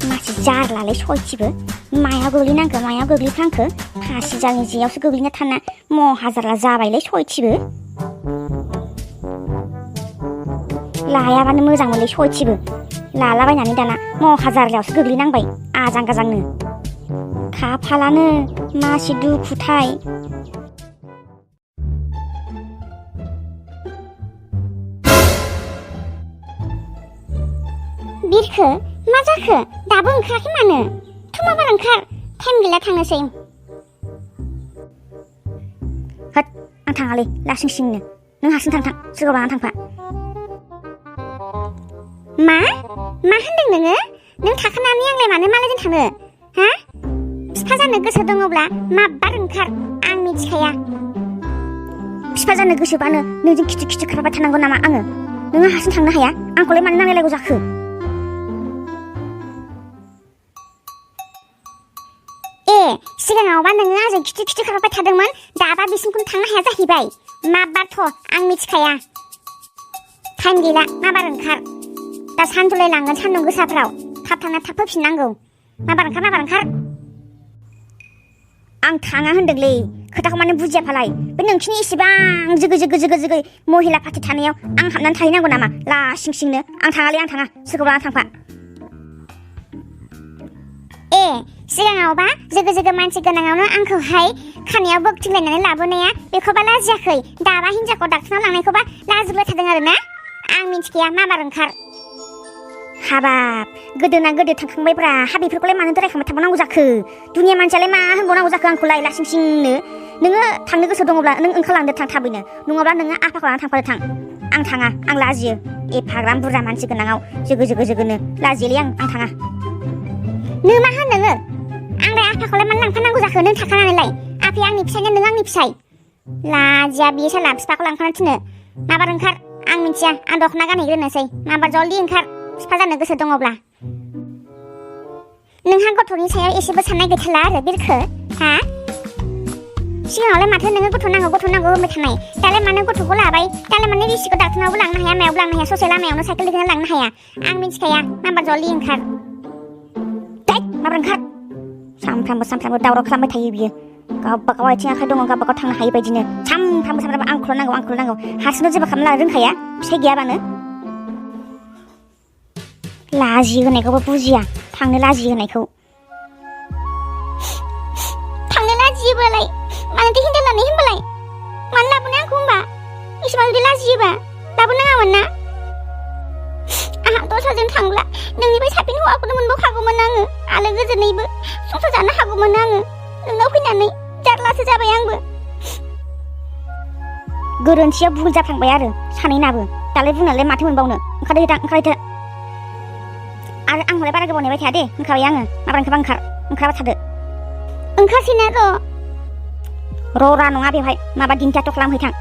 मासे जारलालै सयथिबो मायाव गोग्लैफ्रांखो फासिजालनि जेयावसो गोग्लैना थाना महाजारला जाबायलै सयथिबो लायाबानो मोजांमोनलै सयथिबो लालाबायनानै दाना महाजारलायावसो गोग्लैनांबाय आजां गाजांनो खाफालानो मासे दुखुथाय बिरखो मा जाखो दाबो ओंखाराखै मानो थुमाबार ओंखार टाइम गैला थांनोसै होद आं थाङालै लासिंसिंनो नों हारसिं थां सोरखौ लानानै थांफा मा होनदों नोङो नों थाखानानै आंलाय मानो मालायजों थाङो हा बिफा जानो गोसो दङब्ला माबार ओंखार आं मिथिखाया बिफा जानो गोसोबानो नोंजों खिथु खारबाय थानांगौ नामा आङो नोङो हारसिं थांनो हाया आंखौलाय मानो नांलायलायगौ जाखो सिगाङावबा नोङो आंजों खिथु खारबाय थादोंमोन दाबा बिसिमखौनो थांनो हाया जाहैबाय माबारथ' आं मिथिखाया टाइम गैला माबार ओंखार दा सानदुलाय लांगोन सान्दुं गोसाफ्राव थाब थांना थाब फैफिननांगौ माबार ओंखार आं थाङा होनदोंलै खोथाखौ माने बुजियाफालाय बे नोंसिनि इसेबां जोगै महिला पार्टि थानायाव आं हाबनानै थाहैनांगौ नामा लासिंसिंनो आं थाङा सोरखौ लाना थांफा सिगाङावबा जोगो मानसि गोनाङावनो आंखौहाय खानायाव बोगथिंलायनानै लाबोनाया बेखौबा लाजियाखै दाबा हिनजावखौ डाक्टरनाव लांनायखौबा लाजिबाय थादों आरोना आं मिथिखाया माबार ओंखार हाबाब गोदोना गोदो थांखांबायब्रा बेफोरखौलाय मानो रायखांबाय थाबावनांगौ जाखो दुनिया मानसियालाय मा होनबावनांगौ जाखो आंखौलाय लासिंसिंनो नोङो थांनो गोसो दङब्ला नों ओंखारलांदो थां थाबैनो नङाब्ला नोङो आफाखौ लानानै थांफादो थां आं थाङा आं लाजियो एफाग्राम बुरजा मानसि गोनाङाव जोगोनो लाजियोलै आं थाङा नों मा होनदोङो आंलाय आफाखौलाय मानो लांफानांगौ जाखो नों थाखानानैलाय आफाया आंनि फिसायना नों आंनि फिसाय लाजिया बियो साला बिफाखौ लांफानो थिनो माबार ओंखार आं मिथिया आं दख'ना गानहैग्रोनोसै माबार जल्दि ओंखार बिफा जानो गोसो दङब्ला नोंहा गथ'नि सायाव एसेबो साननाय गैथारला आरो बिरखो हा सिगाङावलाय माथो नोङो गथ' नांगौ होनबाय थानाय दालाय मानो गथ'खौ लाबाय दालाय मानो रिसिखौ डाक्टरनावबो लांनो हाया मायावबो लांनो हाया ससे लामायावनो साइकेल दैखांना लांनो हाया आं मिथिखाया माबार जल्दि ओंखार माबार ओंखार सानफ्रामबो दावराव खालामबाय थायो बियो गावबागाव आथिं आखाइ दङ गावबागाव थांनो हायै बायदिनो सानफ्रामबो आंखौल' नांगौ हारसिंनो जेबो खालामनो रोंखाया फिसाय गैयाबानो लाजि होनायखौबो बुजिया थांनो लाजि होनायखौ थांनो लाजियोबालाय मानोथो हिनजाव लानाय होनबालाय मानो लाबोनो आंखौ होनबा इसेबां जुदि लाजियोबा लाबोनाङामोन ना आंहा दस्राजों थांब्ला नोंनिफ्राय साबसिन हौवाखौनो मोनबावखागौमोन आङो आलो गोजोनैबो संसार जानो हागौमोन आङो नोंनाव फैनानै जारलासो जाबाय आंबो गोरोन्थिया भुल जाफ्लांबाय आरो सानैनाबो दालाय बुंनालाय माथो मोनबावनो ओंखारदो आरो आंखौलाय बारा गोबाव नेबाय थाया दे होनखाबाय आङो माब्ला ओंखारबा थादो ओंखारसैना र'रा नङा बेवहाय माबा दिन्थियाथ' खालामहैथां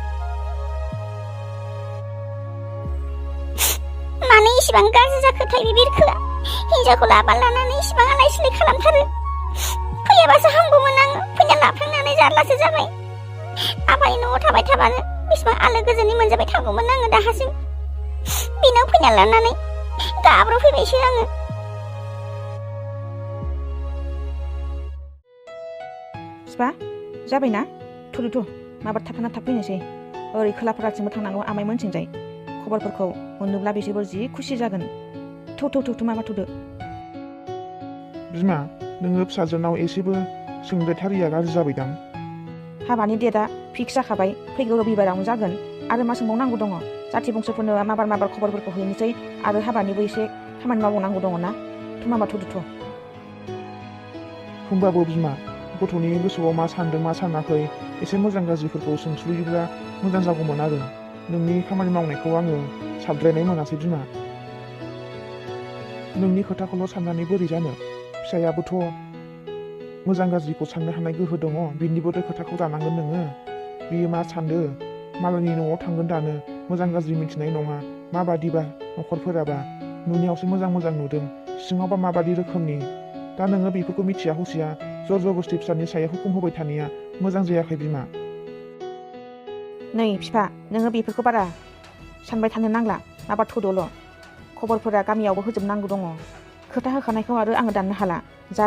मानो इसिबां गाज्रि जाखोथाय बे बिरखोआ हिनजावखौ लानानै इसिबां आलाय सिलाय खालामथारो फैयाबासो हामगौमोन आङो फैना लाफ्लांनानै जारलासो जाबाय आफानि न'आव थाबाय थाबानो बिसिबां आलो गोजोनै मोनजाबाय थागौमोन आङो दाहासिम बेनाव फैना लानानै गाब्र' फैबायसो आङो बिफा जाबायना थुदो माबा थाब फैनोसै ओरै खोलाफाराथिंबो थांनांगौ आमाय मोनथिंजाय खबरफोरखौ मोनोब्ला बिसोरबो जि खुसि जागोन माबा थुदो बिमा नोङो फिसाजोनाव एसेबो सोंलायथारिया गाज्रि जाबायदां हाबानि डेटआ फिक्स जाखाबाय फैगौ रबिबारावनो जागोन आरो मा सोंबावनांगौ दङ जाथि बंसफोरनो माबार खबरफोरखौ हैनोसै आरो हाबानिबो एसे खामानि मावनांगौ दङ ना माबा थुदो होमबाबो बिमा गथ'नि गोसोआव मा सानदों मा सानाखै एसे मोजां गाज्रिफोरखौ सोंस्लुयोब्ला मोजां जागौमोन आरो नोंनि खामानि मावनायखौ आङो साबद्रायनाय मोनासै बिमा नोंनि खोथाखौल' साननानै बोरै जानो फिसायाबोथ' मोजां गाज्रिखौ साननो हानाय गोहो दङ बिनिबोथ' खोथाखौ लानांगोन नोङो बियो मा सानदो मालायनि न'आव थांगोन दानो मोजां गाज्रि मिथिनाय नङा माबादिबा न'खरफोराबा नुनायावसो मोजां नुदों सिङावबा माबादि रोखोमनि दा नोङो बेफोरखौ मिथिया हसिया जबरदस्ति फिसानि सायाव हुकुम होबाय थानाया मोजां जायाखै बिमा नै बिफा नोङो बेफोरखौ बारा सानबाय थानो नांला माबा थुदोल' खबरफोरा गामियावबो होजोबनांगौ दङ खोथा होखानायखौ आरो आङो दाननो हाला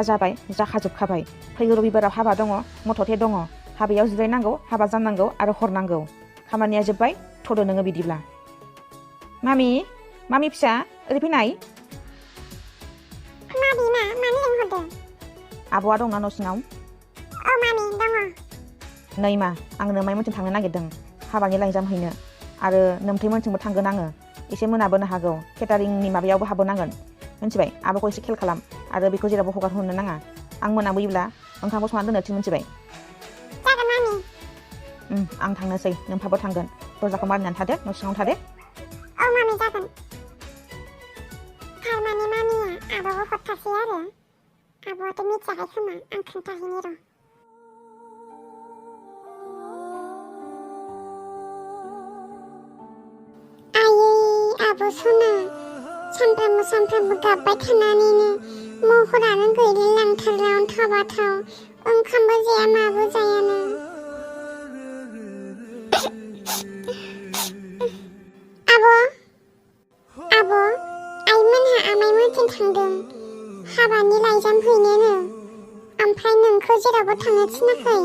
जाबाय जाखाजोबखाबाय फैगौ रबिबाराव हाबा दङ मथथे दङ हाबायाव जिरायनांगौ हाबा जानांगौ आरो हरनांगौ खामानिया जोब्बाय थ'दो नोङो बिदिब्ला मामि फिसा ओरै फैनाय माबि मा मानो लेंहरदों आब'आ दंना न' सिङाव औ मामि दङ नै मा आं नोमायमोनथिं थांनो नागिरदों हाबानि लाइजाम हैनो आरो नोमथैमोनथिंबो थांगोन आङो एसे मोनाबोनो हागौ केटारिंनि माबायावबो हाबोनांगोन मिन्थिबाय आब'खौ एसे खेल खालाम आरो बेखौ जेरावबो हगार हरनो नाङा आं मोनाबोयोब्ला ओंखामखौ संना दोननो थिन मिन्थिबाय जागोन मामि आं थांनोसै नोमफाबो थांगोन दरजाखौ मारिनानै थादो न' सिङाव थादो औ मामि जागोन थारमाने मामिया आब'खौ हरथासै आरो आब'आथ' मिथियाखै खोमा आं खोन्थाहैनि र' आब' सना सानफ्रामबो गाबबाय थानानैनो महरानो गैलायलांथारलायावनो थाबाथाव ओंखामबो जाया माबो जायानो आब' आइमोनहा आमाइमोनथिं थांदों हाबानि लाइजाम हैनोनो ओमफ्राय नोंखौ जेरावबो थांनो थिनाखै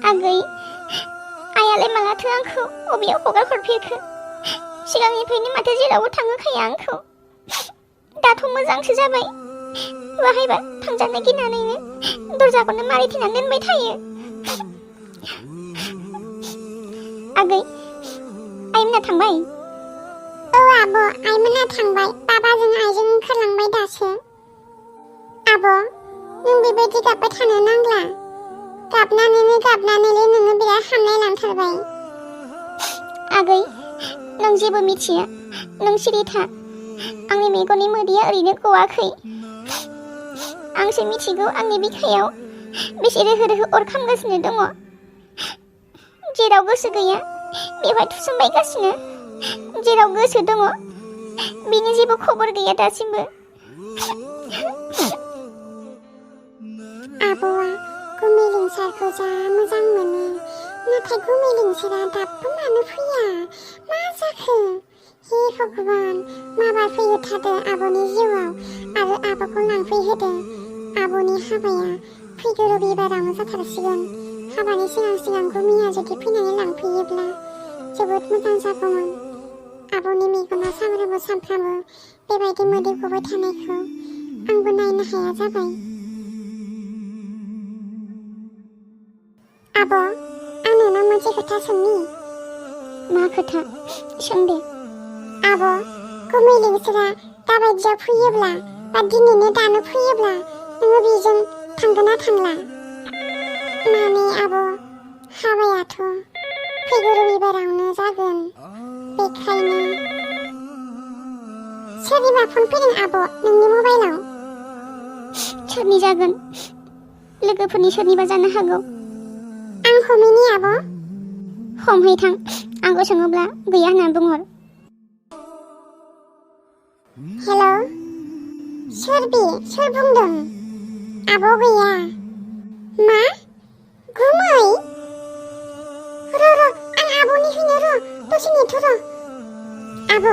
आगै आइयालाय मालाथो आंखौ बबेयाव हगार हरफेरखो सिगांनिफ्रायनो माथो जेरावबो थांहोखाया आंखौ दाथ' मोजांसो जाबाय बाहायबा थांजानो गिनानैनो दरजाखौनो मारिथेनानै दोनबाय थायो आगै आइमोना थांबाय औ आब' आइमोना थांबाय बाबाजों आइजों ओंखारलांबाय दासो आब' नों बेबायदि गाबबाय थानो नांला गाबनानैनो नोङो बिराद हामलाय लांथारबाय आगै नों जेबो मिथिया नों सिरि था आंनि मेगननि मोदैया ओरैनो गवाखै आंसो मिथिगौ आंनि बिखायाव बेसे रोहो अर खामगासिनो दङ जेराव गोसो गैया बेवहाय थुसोमबायगासिनो जेराव गोसो दङ बिनि जेबो खबर गैया दासिमबो आब'आ गुमेलिंसारखौ जा मोजां मोनो नाथाय गुमेलिंसारा दाबो मानो फैया मा जाखो हे भगबान माबार फैयो थादो आब'नि जिउआव आरो आब'खौ लांफैहोदो आब'नि हाबाया फैगौ रबिबारावनो जाथारसिगोन हाबानि सिगां गुमिया जुदि फैनानै लांफैयोब्ला जोबोद मोजां जागौमोन आब'नि मेगनाव सानफ्रामबो बेबायदि मोदै गबाय थानायखौ आंबो नायनो हाया जाबाय आब' आं नोंनाव मोनसे खोथा सोंनि मा खोथा सों दे आब' गुमेलिंसारा दाबायदियाव फैयोब्ला बा दिनैनो दानो फैयोब्ला नोङो बेजों थांगोन ना थांला माने आब' हाबायाथ' फैगौ रबिबारावनो जागोन बेखायनो सोरनिबा फन फैदों आब' नोंनि मबाइलाव सोरनि जागोन लोगोफोरनि सोरनिबा जानो हागौ आं हमैनि आब' हमहै थां आंखौ सोङोब्ला गैया होनना बुंहर हेल' सोर बुंदों आब' गैया मा गुमै र' आं आब'नि फैनो र' दसे नेथ' र' आब'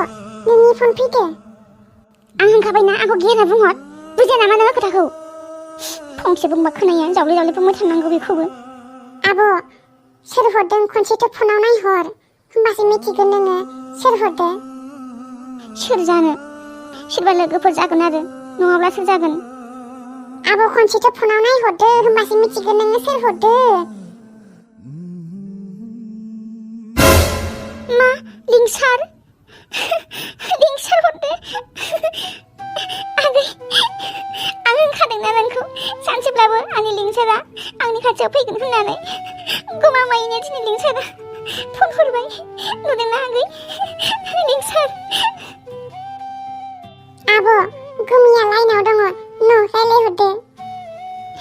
नोंनि फन फैदो आं होनखाबायना आंखौ गैया होनना बुंहर बुजिया नामा नोङो खोथाखौ फंसे बुंबा खोनाया जावले बुंबाय थानांगौ बेखौबो आब' सोर हरदों खनसेथ' फनाव नायहर होमबासो मिथिगोन नोङो सोर हरदो सोर जानो सोरबा लोगोफोर जागोन आरो नङाब्ला सोर जागोन आब' खनसेथ' फनाव नायहरदो होमबासो मिथिगोन नोङो सोर हरदो मा लिंसार हरदो आगै आं होनखादोंना नोंखौ सानसेब्लाबो आंनि लिंसारा आंनि खाथियाव फैगोन होननानै गमामायैनो दिनै लिंसारा फन हरबाय नुदोंना आगै लिंसार आब' गुमिया लाइनाव दङ रायलायहरदो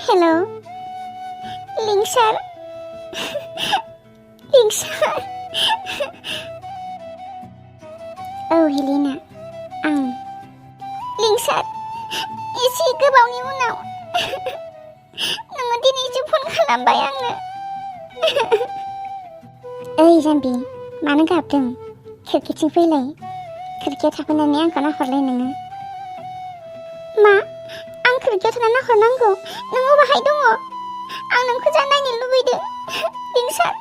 हेल' लिंसार औ हेलिना आं लिंसार एसे गोबावनि उनाव नोङो दिनैसो फन खालामबाय आंनो ओइ जाम्बि मानो गाबदों खिरखिथिं फैलाय खिरखियाव थाफैनानै आंखौ नाहरलाय नोङो मा? आं खिरखियाव थाना नाहरनांगौ? नों अबाहाय दङ? आं नोंखौ जा नायनो लुबैदों। लिंसार,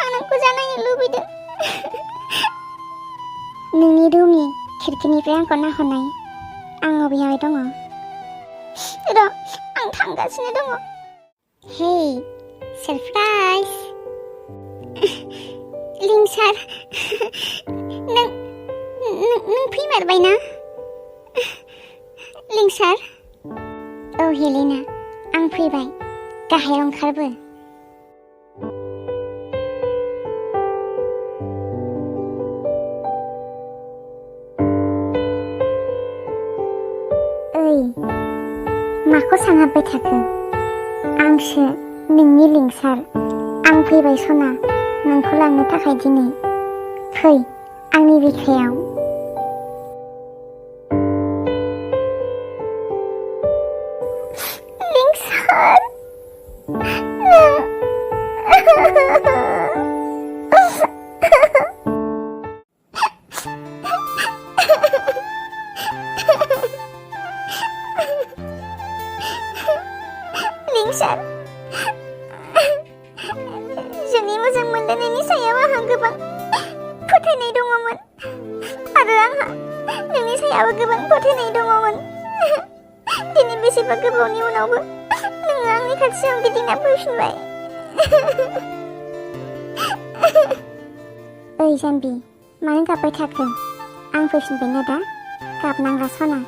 आं नोंखौ जा नायनो लुबैदों। नोंनि रुमनि खिरखिनिफ्राय आंखौ नाहरनाय। आं अबेहाय दङ? र', आं थांगासिनो दङ। हे, सरप्राइज! लिंसार, नों फैमारबाय ना? लिंसार? औ हेलेना, आं फैबाय। गाहायाव ओंखारबो। ओइ, माखौ सानहाबबाय थाखो? आंसो नोंनि लिंसार। आं फैबाय सना, नोंखौ लांनो थाखाय दिनै। फै आंनि बिखायाव। लिंसार, लिंसार, जोंनि मोजां मोनलायनायनि सायाव आंहा गोबां फोथायनाय दङमोन आरो आंहा नोंनि सायावबो गोबां फोथायनाय दङमोन। दिनै बेसेबा गोबावनि उनावबो नोङो आंनि खाथियाव गिदिंना फैफिनबाय। ओइ जाम्बि, मानो गाबबाय थाखो? आं फैफिनबायना दा? गाबनांला सना,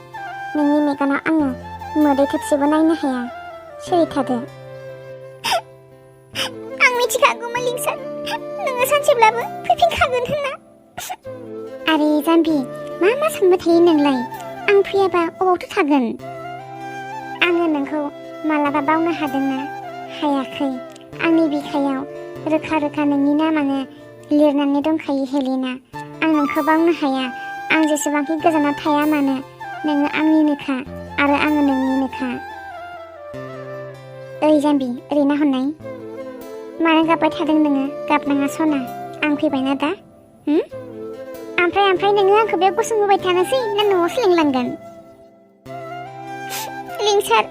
नोंनि मेगनाव आङो मोदै थोबसेबो नायनो हाया। सिरि थादो। आं मिथिखागौमोन लिंसार, नोङो सानसेब्लाबो फैफिनखागोन होनना। आरे जाम्बि, मा सानबाय थायो नोंलाय? आं फैयाबा अबावथो थागोन? आङो नोंखौ मालाबा बावनो हादोंना? हायाखै। आंनि बिखायाव रोखा रोखा नोंनि नामानो लिरनानै दंखायो हेलेना। आं नोंखौ बावनो हाया। आं जेसेबांखि गोजानाव थाया मानो, नोङो आंनिनोखा आरो आङो नोंनिनोखा। ओइ जाम्बि, ओरै नाहरनाय। मानो गाबबाय थादों नोङो? गाबनाङा सना, आं फैबायना दा। ओमफ्राय नोङो आंखौ बेयाव गसंहोबाय थानोसै ना न'आवसो लिंलांगोन? लिंसार,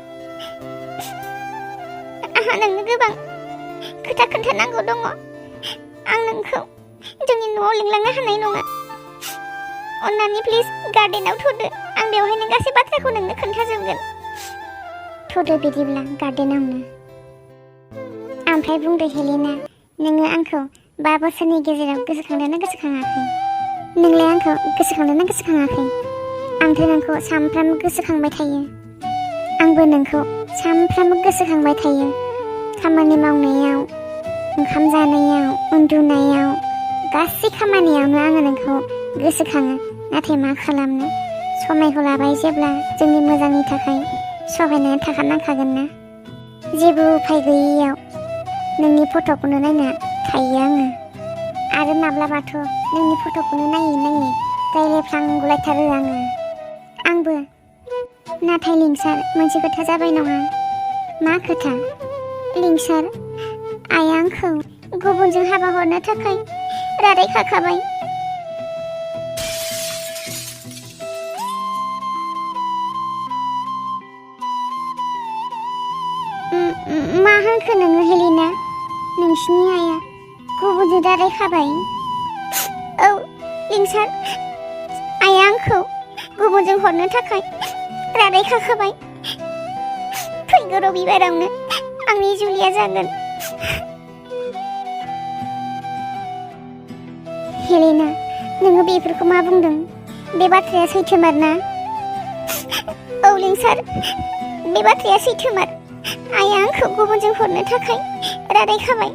आंहा नोंनो गोबां खोथा खोन्थानांगौ दङ। आं नोंखौ जोंनि न'आव लिंलांनो हानाय नङा। अन्नानै प्लिज गार्डेनाव थ'दो। आं बेवहायनो गासै बाथ्राखौ नोंनो खोन्थाजोबगोन। थ'दो बिदिब्ला गार्डेनावनो। ओमफ्राय बुंदो हेलेना, नोङो आंखौ 5 बोसोरनि गेजेराव गोसोखांदोंना गोसोखाङाखै? नोंलाय आंखौ गोसोखांदोंना गोसोखाङाखै? आंथ' नोंखौ सानफ्रामबो गोसोखांबाय थायो। आंबो नोंखौ सानफ्रामबो गोसोखांबाय थायो। खामानि मावनायाव, ओंखाम जानायाव, उन्दुनायाव, गासै खामानियावनो आङो नोंखौ गोसोखाङो। नाथाय मा खालामनो, समायखौ लाबाय जेब्ला जोंनि मोजांनि थाखाय सहायनानै थाखानांखागोन ना। जेबो उफाय गैयैयाव नोंनि फट'खौनो नायना थायो आङो। आरो माब्लाबाथ' नोंनि फट'खौनो नायै नायै रायज्लायफ्लांगुलायथारो आंबो। नाथाय लिंसार, मोनसे खोथा जाबाय नङा? मा खोथा? लिंसार, आइया आंखौ गुबुनजों हाबा हरनो थाखाय रादाय खाखाबाय। मा होनखो नोङो हेलेना? नोंसिनि आइया गुबुनजों रादाय खाबाय? औ लिंसार, आइया आंखौ गुबुनजों हरनो थाखाय रादाय खाखाबाय। फैगौ रबिबारावनो आंनि जुलिया जागोन। हेलेना, नोङो बेफोरखौ मा बुंदों? बे बाथ्राया सैथोमार ना? औ लिंसार, बे बाथ्राया सैथोमार। आइया आंखौ गुबुनजों हरनो थाखाय रादाय खाबाय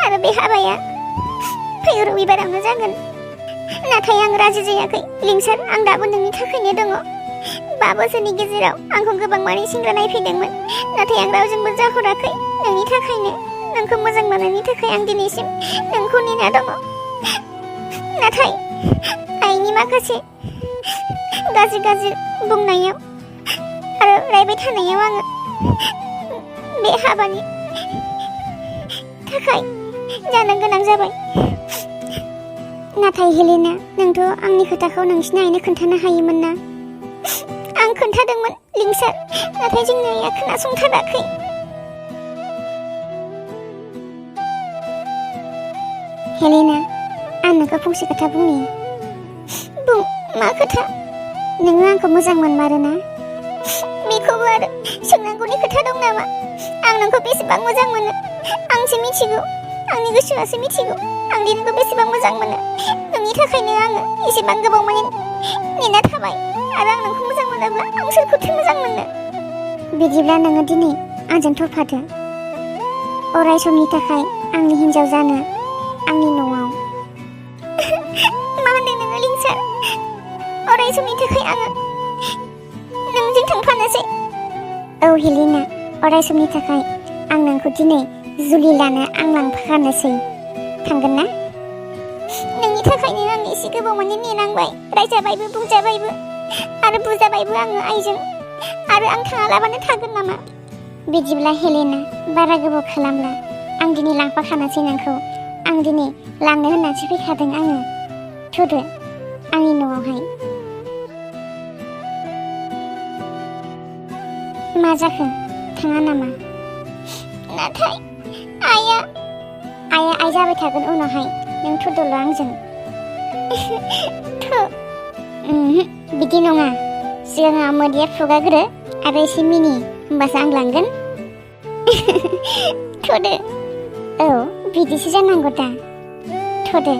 आरो बे हाबाया फैगौ रबिबारावनो जागोन। नाथाय आं राजि जायाखै लिंसार। आं दाबो नोंनि थाखायनो दङ। 5 बोसोरनि गेजेराव आंखौ गोबां मानि सेंग्रा नायफैदोंमोन, नाथाय आं रावजोंबो जाहराखै। नोंनि थाखायनो, नोंखौ मोजां मोननायनि थाखाय आं दिनैसिम नोंखौ नेना दङ। नाथाय आइनि माखासे गाज्रि बुंनायाव आरो रायबाय थानायाव आङो बे हाबानि थाखाय जानो गोनां जाबाय। नाथाय हेलेना, नोंथ' आंनि खोथाखौ नोंसिनि आइनो खोन्थानो हायोमोन ना? आं खोन्थादोंमोन लिंसार, नाथाय जोंनि आइया खोनासंथाराखै। हेलेना, आं नोंखौ फंसे खोथा बुंनि। बुं, मा खोथा? नोङो आंखौ मोजां मोनमारोना? बेखौबो आरो सोंनांगौनि खोथा दं नामा? आं नोंखौ बेसेबां मोजां मोनो आंसो मिथिगौ, आंनि गोसोआसो मिथिगौ आं दि नोंखौ बेसेबां मोजां मोनो। नोंनि थाखायनो आङो एसेबां गोबाव माने नेना थाबाय, आरो आं नोंखौ मोजां मोनाब्ला आं सोरखौथो मोजां मोननो? बिदिब्ला नोङो दिनै आंजों थरफादो, अराय समनि थाखाय आंनि हिन्जाव जानो आंनि न'आव। मा होनदों नोङो लिंसार? अराय समनि थाखाय आङो नोंजों थांफानोसै? औ हेलेना, अराय समनि थाखाय आं नोंखौ दिनै जुलि लानो आं लांफानोसै। थांगोन ना? नोंनि थाखायनो आं एसे गोबाव माने नेनांबाय, रायजाबायबो बुजाबायबो आरो बुजाबायबो आङो आइजों, आरो आं थाङालाबानो थागोन नामा? बिदिब्ला हेलेना, बारा गोबाव खालामला, आं दिनै लांफाखानोसै नोंखौ। आं दिनै लांनो होननानैसो फैखादों आङो। थुदो आंनि न'आवहाय। मा जाखो? थाङा नामा? नाथाय आइया आइ जाबाय थागोन उनावहाय, नों थुदोल' आंजों। बिदि नङा, सिगाङाव मोदैया फुगारग्रो आरो एसे मिनि, होमबासो आं लांगोन। थुदो। औ, बिदिसो जानांगौ दा। थुदो।